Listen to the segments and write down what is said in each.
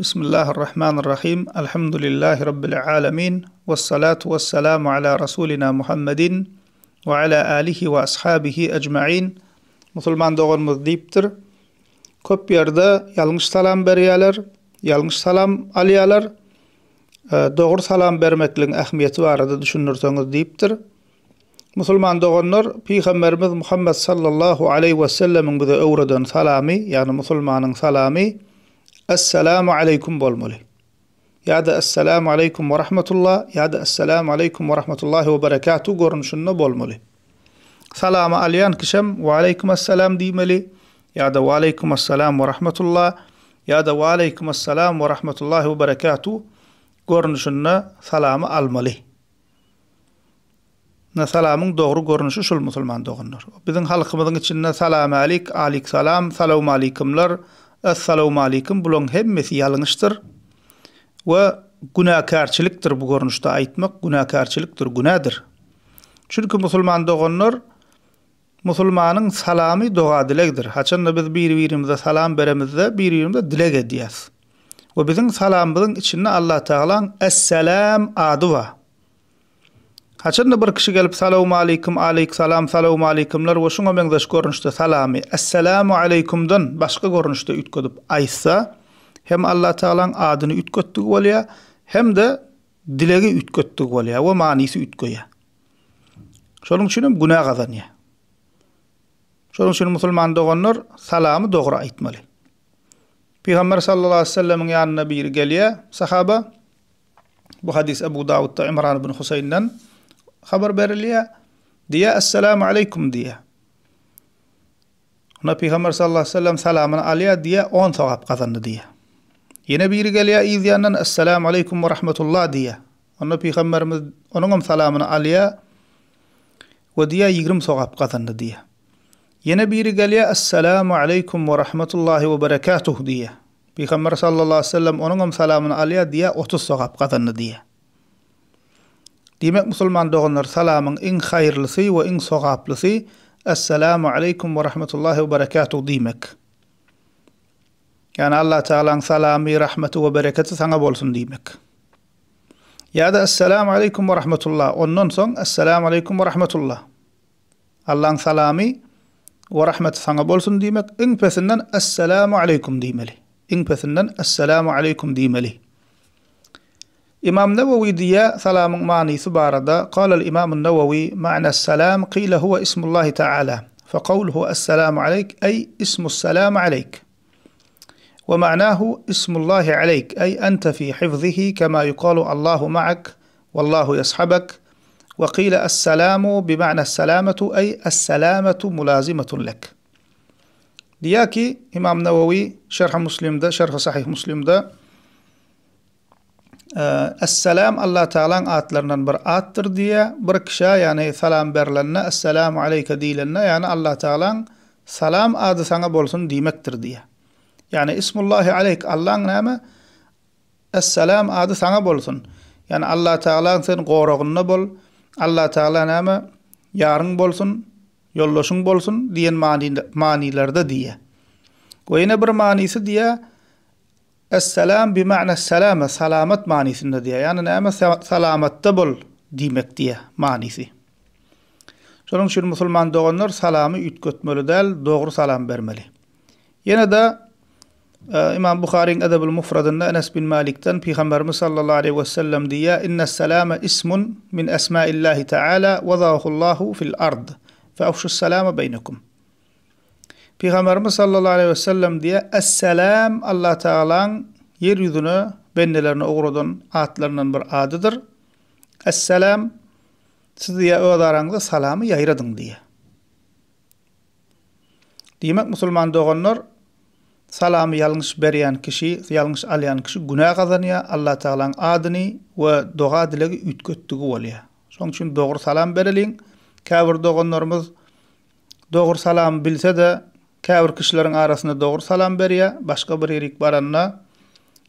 Bismillahirrahmanirrahim. Elhamdülillahi Rabbil alemin. Vessalatu vesselamu ala Rasulina Muhammedin we ala alihi we ashabihi ecmain. Musulman doganymyz diýipdir, Köp ýerde ýalňyş salam berýärler, ýalňyş salam alýarlar. Dogry salam bermekligiň ähmiýeti barada düşündirseňiz diýipdir. Musulman doganlar, Pygamberimiz Muhammet sallallahu aleýhi we sellemiň bize öwreden salamy, ýagny musulmanyň salamy Essalamu aleýkum bolmaly. Ýa-da Essalamu aleýkum we rahmetullah ýa-da Essalamu aleýkum we rahmetullahi we berekatuh görnüşinde bolmaly. Salamy alýan kişem We aleýkum essalam diýmeli ýa-da We aleýkum essalam we rahmetullah ýa-da We aleýkum essalam we rahmetullahi we berekatuh görnüşinde salamy almaly. Ine salamyň dogry görnüşi şul musulman doganlar. Biziň halkymyzyň içinde salamälik, aliksalam, salowmalikumlar, essalowmalikum bulaň hemmesi ýalňyşdyr we günäkärçilikdir bu görnüşde aýtmak günäkärçilikdir, günädir. Çünki musulman doganlar musulmanyň salamy doga-dilegdir. Haçanda biz bir-birimize salam beremizde bir-birimize dileg edýäs. We biziň salamymyzyň içinde Allatagalaň Esselam ady bar. Haçanda bir kişi gelip Salowmaleýkim, aleýksalam, salowmaleýkimler we şuňa meňzeş görnüşde salamy Esselamu aleýkumdan başga görnüşde üýtgedip aýtsa, hem Allatagalaň adyny üýtgetdigi bolýar, hem-de dilegi üýtgetdigi bolýar we manysy üýtgeýär. Şonuň üçin hem günä gazanýar. Şonuň üçin musulman doganlar salamy dogry aýtmaly. Pygamber sallallahu aleýhi we sellemiň ýanyna biri gelýär, sahaba. Bu hadys Ebu Dawudda Imran ibn Huseýnden habar berilýär. Diýýär, Esselamu aleýkum diýýär. Onda Pygamber sallallahu aleýhi we sellem salamyny alýar, diýýär, on sogap gazandy diýýär. Ýene biri gelýär yz ýandan, Esselamu aleýkum we rahmetullah diýýär. Onda Pygamberimiz onuň hem salamyny alýar we diýýär, 20 sogap gazandy diýýär. Ýene biri gelýär, Esselamu aleýkum we rahmetullahi we berekatuh diýýär. Pygamber sallallahu aleýhi we sellem onuň hem salamyny alýar, diýýär, 30 sogap gazandy diýýär. Diýmek, musulman doganlar, salamyň iň haýyrlysy we iň sogaplysy Esselamu aleýkum we rahmetullahi we berekatuh diýmek. Ýagny Allah Tagalaň salamy, rahmeti we bereketi saňa bolsun diýmek. Ýa-da Esselamu aleýkum we rahmetullah, ondan soň Esselamu aleýkum we rahmetullah. Allaň salamy we rahmeti saňa bolsun diýmek, iň pesinden Esselamu aleýkum diýmeli. Iň pesinden Esselamu aleýkum diýmeli. Imam Newewi diýýär salamyň manysy barada, Kalal Imamun Newewi, Ma'nas salam qila huwa ismullahi ta'ala, fe kawluhu Esselamu aleýk eý ismus salami aleýk. Ve ma'nahu ismullahi aleýk eý ente fi hifzihi kema yukalu Allahu ma'ak wallahu yashabak ve qila Esselamu bima'na selametu eý es-selametu mulazimetun lek. Diýýär ki, Imam Newewi Şerh-i Muslimde, Şerh-i Sahyh Muslimde, Esselam Allah Tagalaň atlaryndan bir atdyr diýýär. Bir kişä, ýagny salam berlende, Esselamu aleýke diýlende, ýagny Allah Tagalaň salam ady saňa bolsun diýmekdir diýýär. Ýagny Ismullahi aleýk, Allaň näme? Esselam ady saňa bolsun. Ýagny Allah Tagalaň sen goragynda bol. Allah Tagala näme? Ýaryň bolsun, ýoldaşyň bolsun diýen manylarda diýýär. We ýene bir manysy diýýär, Esselam bima'na selame, salamat manysynda diýýär. Ýagny näme salamatda bol diýmek diýýär manysy. Şonuň üçin musulman doganlar salamy üýtgetmeli däl, dogry salam bermeli. Ýene-de e, Imam Buharyň Edebül Mufradynda Enes bin Malikden Pygamberimiz sallallahu aleyhi we sellem diýýär: "Inne selame ismun min esmaillahi taala wadahullahu fil ard. Fe afşus selame beýnekum." Pygamberimiz sallallahu aleýhi we sellem diýýär, Es-selam Allah Tagalaň ýer ýüzüne bendelerine ugradan atlaryndan bir adydyr. Es-selam siz diýýär öz araňyzda salamy ýaýradyň diýýär. Diýmek musulman doganlar salamy ýalňyş berýän kişi, ýalňyş alýan kişi günä gazanýar, Allah Tagalaň adyny we doga-dilegi üýtgetdigi bolýar. Şonuň üçin dogry salam bereliň. Käbir doganlarymyz Dogry salamy bilse-de, käbir kişileriň arasynda dogry salam berýär, başga bir ýerik baranda,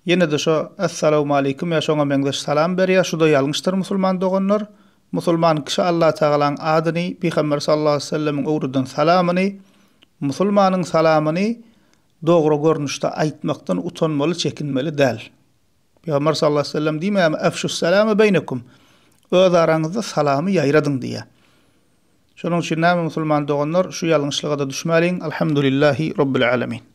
ýene-de şo Essalawmaleýkim ýa şoňa meňzeş salam berýär, şu-da ýalňyşdyr musulman doganlar. Musulman kişi Allatagalaň adyny, Pygamber sallallahu aleýhi we sellemiň öwreden salamyny, musulmanyň salamyny. dogry görnüşde aýtmakdan utanmaly, çekinmeli däl. Pygamber sallallahu aleýhi we sellem diýmeýärmi, Efşus-selame beýnekum. Öz araňyzda salamy ýaýradyň diýýär. Şonuň üçin näme musulman doganlar şu ýalňyşlyga-da düşmäliň. Alhamdulillahi Robbil alemin.